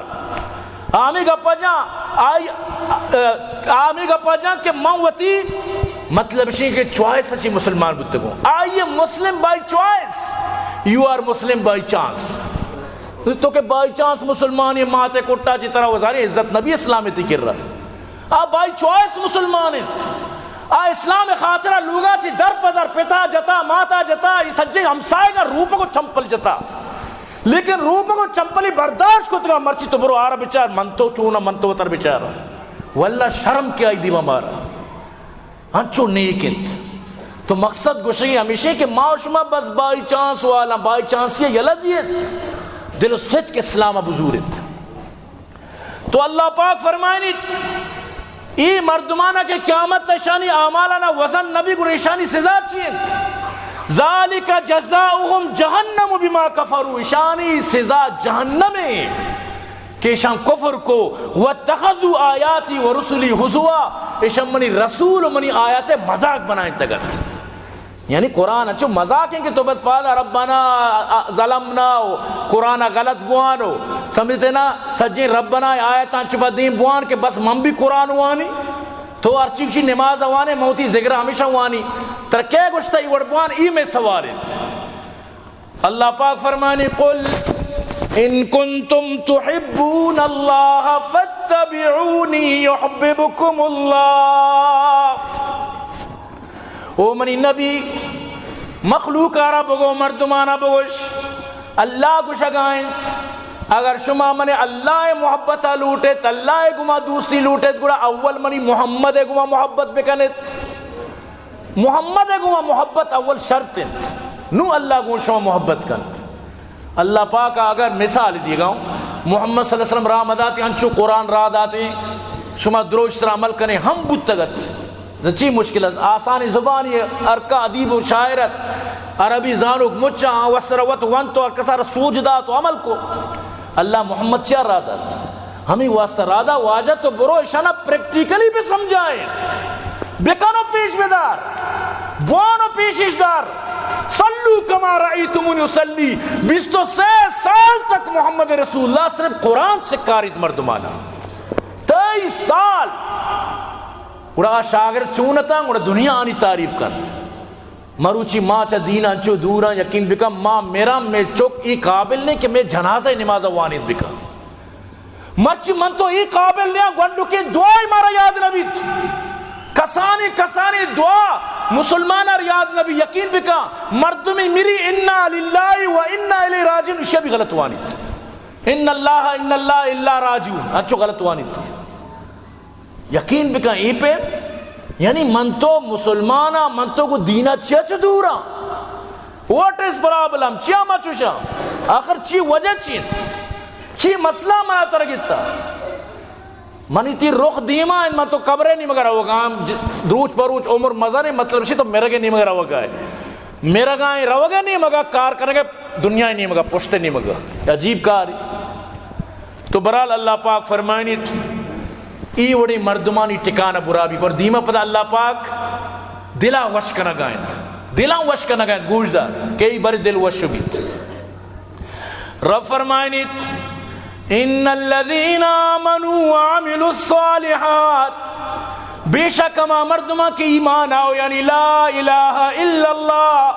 آ ہمے گپا جاں، آئی، آ، آ ہمے گپا جاں کہ من وتی مطلب شی کہ چوائس چی مسلمان بوتگوں۔ I Muslim by choice, you are Muslim by chance۔ تو کہ بائی چانس مسلمانی، ماتے کٹا چی ترا وزاری عزت نبی اسلام تی کر رہا۔ آ بائی چوائس مسلمان انت۔ آ اسلام خاطرہ لوگا چی در پہ در، پتا جتا، ماتا جتا، ای سجے ہمسائے گا روپ کو چمپل جتا۔ لیکن روپ کو چمپلی برداشت کتگا، مرچی تو برو آرا بچار، من تو چونا، من تو وتر بچار۔ واللہ شرم کہ آئی دیما مارا۔ انچو نیک انت۔ تو مقصد گوشگی ہمیشہ کہ ما و شما بس بائی چانس والا، بائی چانسی یلہ دیت، دل و صدق اسلام بزور انت۔ تو اللہ پاک فرمائنیت، ای مردمانا کہ قیامت اشانی اعمالانا وزن نبی، گڑا اشانی سزا چی انت؟ ذالک جزاؤہم جہنم بما کفروا، اشانی سزا جہنم انت کہ اشان کفر کو، واتخذوا آیاتی و رسلی ہزوا، اشان منی رسول و منی آیات مذاق بنائیں تگت۔ یعنی قرآن انچو مذاق ہیں کہ تو بس پادا ربنا ظلمنا و قرآن غلط بوان و سمجھتے نا، سجیں ربنا آیتاں چپا دیم بوان کہ بس من بھی قرآن وانی۔ تو ہر چیز نماز وانے، موتی ذکر ہمیشہ وانی۔ تر کے گوشتا ای وڑ بوان، ای میں سوال انت۔ اللہ پاک فرمانی، قل ان کنتم تحبون اللہ فاتبعونی یحببکم اللہ۔ او منی نبی، مخلوق آرا بگو، مردمانا بگوش، اللہ گوشگا انت، اگر شما من اللہ محبت لوٹت، اللہ گما دوستی لوٹت، گڑا اول منی محمد گما محبت بکنت۔ محمد گما محبت اول شرط انت، نو اللہ گوں شما محبت کنت۔ اللہ پاک اگر مثال دیگا ہوں، محمد صلی اللہ علیہ وسلم راہ مداتے، انچو قرآن راہ داتے، شما دروش سرا عمل کنے، ہم بوتگت۔ نہ چی مشکل است؟ آسانی زبانی، ہر کا ادیب و شاعر ات، عربی زانوک مچا، آ وسر وت ونت و ہر کسا را سوج دات و عمل کو۔ اللہ محمد چیا راہ دات؟ ہمیں واسطہ راہ دا، واجہ تو برو اشانا پریکٹیکلی بہ سمجھائے، بکن و پیش بدار، بوان و پیشش دار۔ صلو کما رأیتمونی اصلی، بیست و سے سال تک محمد رسول اللہ صرف قرآن سکاریت مردمانا۔ تئی سال۔ گڑا آ شاگرد چون اتاں، گڑا دنیا آنی تعریف کنت۔ مروچی ما چہ دین انچو دوراں، یقین بکن، ما میرا میں چک ای قابل نہیں کہ میں جنازہ نماز وانید بکن۔ مرچی من تو ای قابل نہیں، گونڈو کے دعائے مارا یاد نہ بیت۔ کسانی، کسانی دعا مسلمان ار یاد نہ بی، یقین بکن، مردمی مری انا للہ و انا الیہ راجعون، اشیا بھی غلط وانید۔ ان اللہ، ان اللہ الا راجعون، انچو غلط وانید۔ یقین بکن، ای پہ، یعنی من تو مسلمان ہاں، من تو کو دینا چیا چو دور ہاں؟ What is problem؟ چیا ما چوشاں؟ آخر چی وجہ چی؟ چی مسئلہ ما تر گتا؟ منی تی رخ دیما انت، من تو قبرے نیمگا روگا، ج-، روچ بروچ عمر مزنے، مطلب شی تو مرگے نیمگا روگا ہے۔ مرگا ہیں روگے نیمگا، کار کرگے دنیا نیمگا، پشت نیمگا۔ عجیب کاری۔ تو برحال اللہ پاک فرمائنیت، ای وڑیں مردمانی ٹکانہ برا بی، پر دیما پدا اللہ پاک دلا وش کنگا انت، دلا وش کنگا انت، گوش دار کہ ای بر دل وش بیت۔ رب فرمائنیت، ان الذین آمنوا وعملوا الصالحات، بے شک ہما مردماں کہ ایمان آؤ، یعنی لا الہ الا اللہ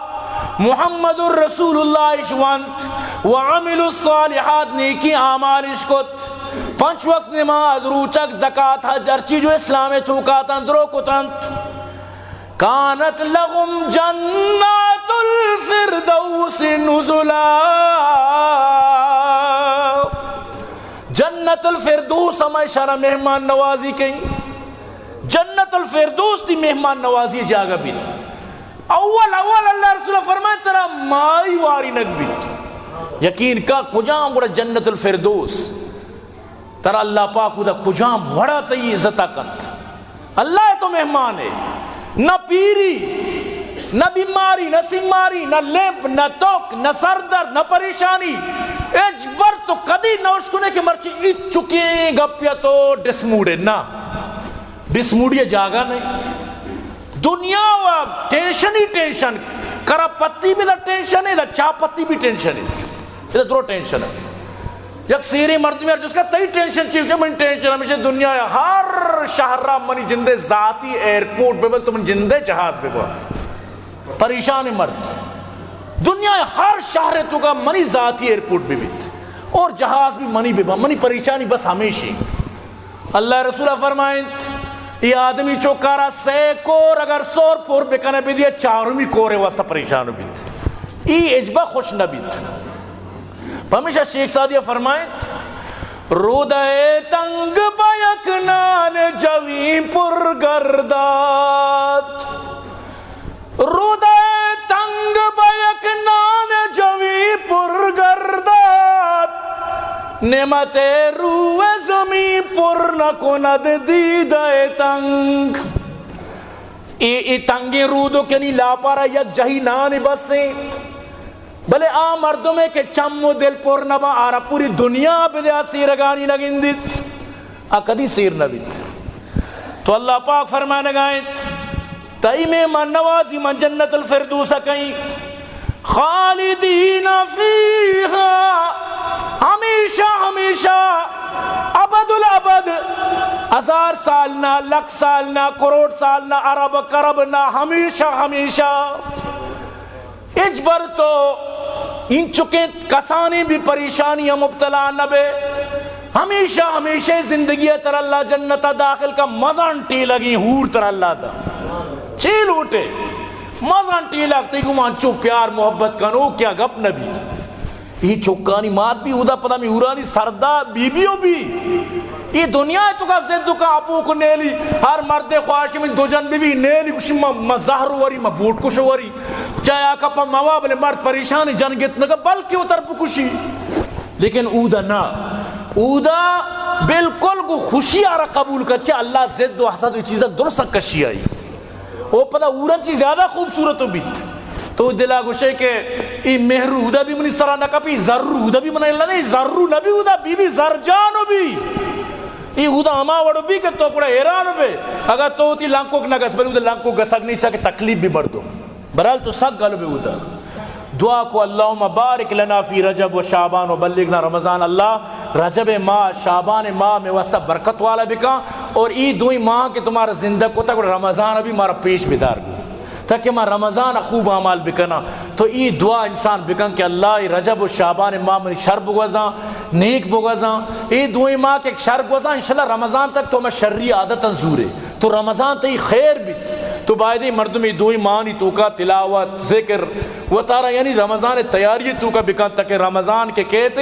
محمد رسول اللہ اش وانت، وعملوا الصالحات، نیکی اعمال اش کت، پنچ وقت نماز، روچک، زکات، حج، ہر چیز جو اسلام توکاتاں درو کتنت، کانت لهم جنات الفردوس نزلا۔ جنت الفردوس ہما اشانا مہمان نوازی کئی۔ جنت الفردوس دی مہمان نوازی جاگہ بیت۔ اول اول اللہ رسول فرمائے، ترا مائی واری نگ بیت۔ یقین کا کجام گڑا جنت الفردوس۔ ترا اللہ پاک اودا کجام وڑا تئی عزتا کنت؟ اللہ ء تو مہمان ئے۔ نہ پیری، نہ بیماری، نہ سیماری، نہ لیب، نہ توک، نہ سردرد، نہ پریشانی۔ ہچبر تو کدی نہ اشکنے کہ مرچی اچکیں گپیا تو ڈسموڈے۔ نہ، ڈسموڈی جاگہ نہیں۔ دنیا و ٹینشن ہی ٹینشن۔ کرا پتی بھی دا ٹینشن ہے، دا چاہ پتی بھی ٹینشن ہے۔ ادا درو ٹینشن ہے۔ یک سیریں مردمے ء جست کت، تئی ٹینشن چی؟ گوشے، من ٹینشن ہمیشہ دنیا ء ہر شہر ء منی جندے ذاتی ایئرپورٹ بہ بنت، تو من جندے جہاز بہ بنت۔ پریشان مرد۔ دنیا ء ہر شہر ء توکا منی ذاتی ایئرپورٹ بہ بیت اور جہاز بھی منی بہ بنت، منی پریشانی بس ہمیشی۔ اللہ رسول فرمائنت، اے آدمی چوکارا سے کور اگر سور پر بکنے بدیے، چارمی کور واسطہ پریشان بیت۔ ای عجبہ خوش نہ بیت۔ پمیشا شیخ سعدی فرمائنت، رودہ تنگ بیک نان جوی پر گردات۔ رودہ تنگ بیک نان جوی پر گردات، نعمت روی زمین پر نکند دیدہ تنگ۔ اے، اے تنگیں رودو کنی لاپارا یک جہی نان بسیں، بلے آ مردمے کہ چم و دل پر نبا، آرا پوری دنیا بدیا سیرگانی نگندیت۔ آ کدی سیر نہ بیت۔ تو اللہ پاک فرمانگا انت، تئی مہمان نوازی من جنت الفردوس کئیں، خالدین فیہا، ہمیشہ ہمیشہ، ابد الابد، ہزار سال نہ، لکھ سال نہ، کروڑ سال نہ، ارب کرب نہ، ہمیشہ ہمیشہ۔ ہچبر تو انچکیں کسانیں بھی پریشانی ء مبتلا نہ بے۔ ہمیشہ، ہمیشہ زندگی ء تر اللہ جنت ء داخل کا، مزن ٹیلگیں حور تر اللہ دا۔ چے لوٹے؟ مزن ٹیلگ، تئی گوما انچو پیار محبت کنو کیا گپ نہ بی۔ اے چکانی مات بھی اودا پدا می حورانی سردا بی بی و بی۔ اے دنیا ء توکا زد و کا ابو کو نیلی، ہر مرد خواہش من دو جن بی بی، نیلی گوشی ما، ما زہر وری، ما بوٹ کش وری۔ چایا کپا موا، بلے مرد پریشان، جن گت نگا، بلکہ اتر بکشی۔ لیکن اودا نہ، اودا بالکل گو خوشی آرا قبول کر، چہ اللہ زد و حسد و چیزا درست کشی آئی۔ او پدا اورن چی زیادہ خوبصورت و بیت۔ تو دلا گوشے کہ ای مہر اودا بھی منی سرا نہ کپی، زر اودا بھی منی اللہ دے، زر نبی اودا بی بی زر جان و بی۔ ای اودا ہما وڑو بی کہ تو پڑا حیران بے۔ اگر تو تی لانکوک نہ گس، بلے اودا لانکوک گسگ نہیں چاہ کہ تکلیف بھی مردو۔ برحال تو سک گل بے اودا۔ دعا کو، اللہم بارک لنا فی رجب و شعبان و بلغنا رمضان۔ اللہ، رجب ماہ، شعبان ماہ میں واسطہ برکت والا بکا، اور ای دوئی ماہ کہ تمہارا زندہ کو تک رمضان بھی مارا پیش بدار، تاکہ ما رمضان خوب اعمال بکنا۔ تو ای دعا انسان بکن کہ اللہ، ای رجب و شعبان ماہ منی شر بگوزاں، نیک بگوزاں۔ ای دوئی ماہ کہ شر گوزاں، انشاءاللہ رمضان تک تو ہمیں شری عادتاں زورے۔ تو رمضان تئی خیر بیت۔ تو باید ایں مردم اے دوئیں ماہانی توکا تلاوت، ذکر، وتارا یعنی رمضان تیاری توکا بکن، تاکہ رمضان کہ کیت،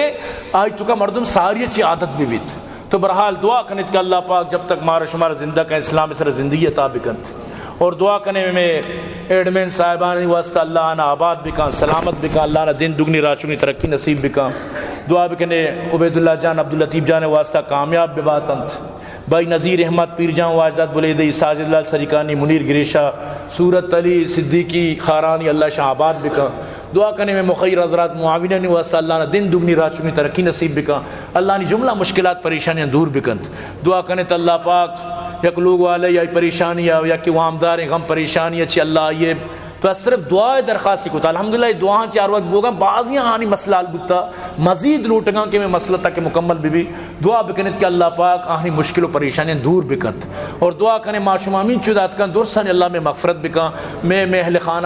آئی توکا مردم ساری چی عادت بہ بیت۔ تو برحال دعا کنیت کہ اللہ پاک جب تک مارا شمارا زندہ کن، اسلام سر زندگی عطا بکنت۔ اور دعا کنے میں ایڈمن صاحبانی واسطہ اللہ آنا آباد بکن، سلامت بکن، اللہ آنا دین دگنی راچونی ترقی نصیب بکن۔ دعا بکنے عبیداللہ جان، عبداللطیف جان واسطہ کامیاب بباتنت۔ بھائی نذیر احمد، پیر جان واجداد بلیدئی، ساجد لال سریکانی، منیر گریشہ، صورت علی صدیقی خارانی، اللہ شاہ آباد بکن۔ دعا کنے میں مخیر حضرات معاونانی واسطہ اللہ نا دین دگنی راچونی ترقی نصیب بکن۔ اللہ نی جملہ مشکلات پریشانیاں دور بکنت۔ دعا کنے تو اللہ پاک یک لوگ والے یا پریشانی یا، یا کہ وامداریں غم پریشانی اچھی اللہ آئیے بس صرف دعا ء درخواست کت۔ الحمدللہ اے دعاہاں چہ ہر وقت بوگاں، بعضیاں آہانی مسئلہ حل بوتا، مزید لوٹگاں کہ میں مسئلہ تک مکمل بہ بی۔ دعا بکنیت کہ اللہ پاک آہانی مشکل و پریشانیاں دور بکنت۔ اور دعا کنے ما شما ہمینچو داتکاں درسانی اللہ میں مغفرت بکن، میں، میں اہل خانہ